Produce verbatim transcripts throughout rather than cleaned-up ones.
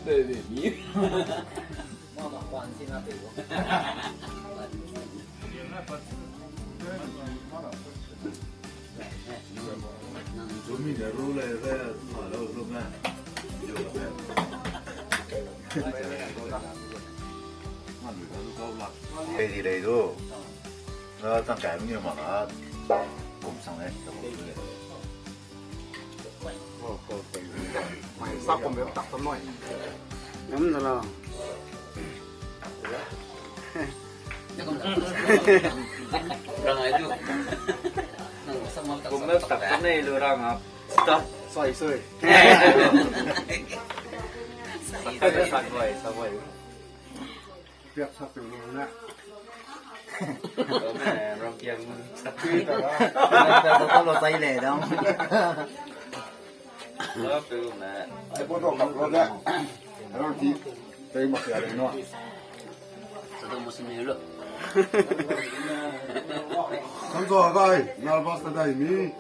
Te de ni. Pei di lei du. Zang kai mengeu ma la. Kum sang lei. Mai sa kum be tak tam noi. Ngam da la. Kum be tak tam nei lu rang a. Stop. Sorry, sorry. Sa kai be sa kai, sa kai. Piak sa piak lu na. Ram piak. Ram piak sa lo sai le dam. Ai, bo dok kap lo de. Rang ti, tei mak ya le no. Sa dau mo sini lo. Samsa gai, nervous ta dai mi.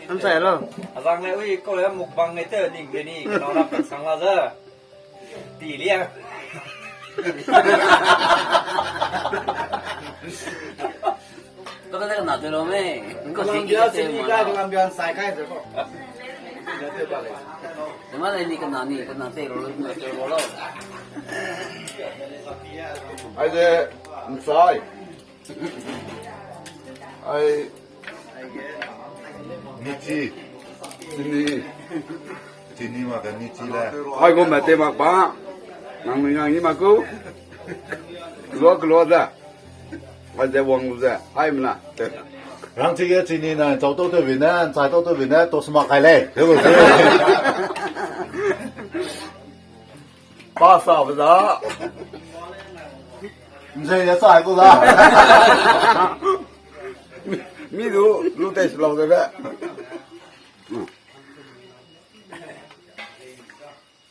Samsa lo. Azang le, ui, ko le mukbang ngai te ning de ni, kenau na pen sang la ze. Ti lia. Kau ta na te lo me. Kau ti ki te ma. Colombia sai kai ze ko. Te ma le ni kena ni, kena te lo, kena te lo lo. Ai de, nsai. Ai, nichi. Chini. Chini ma ka nichi le. Ai, gu mate mak ba. Nang nui nang i mak ku. Kelo, kelo da. Ai, ze wang lu ze. Ai, mna. Rang chi ge chini na, chau tau te bi ne, chai tau te bi ne, to sma kai lei. Ze gu ze. Pa sa ba za. Nzei ya sa ku za. Mi du, lu te lau de be.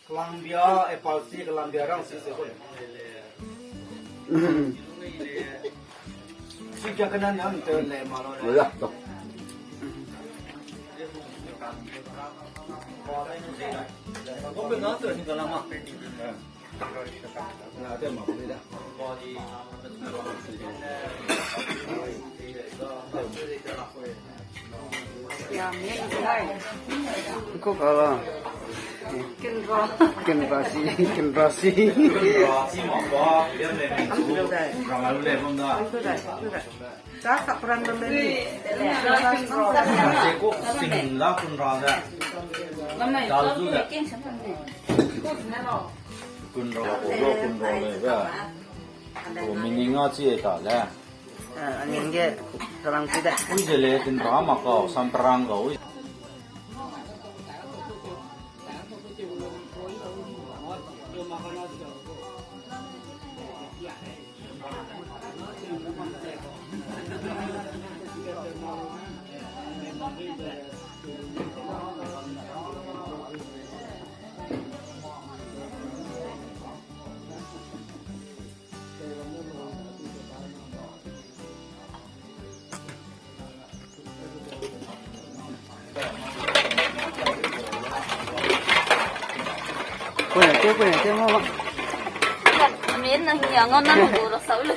Colombia, apple si Colombia rang si se ko. Si kya kanan nam te le ma lo. Lo ya, to. Ko be na te ni kalama. Ya, mi ni lai. Ko ka la. Kenra. Kenra si, kenra si. Am tu dai. Am tu dai, am tu dai. Sa sa peran lo le ni. Ko sing la kun ra da. Dal zu da. Kun ra, ko kun ra le ga. Ko mini nga chi ta le. Eh, aningge kalang chi da. Ui ze le tin ra ma ka, sam perang ga ui. Kuai te, kuai te, mo. Min na hiang na mo do sau lu.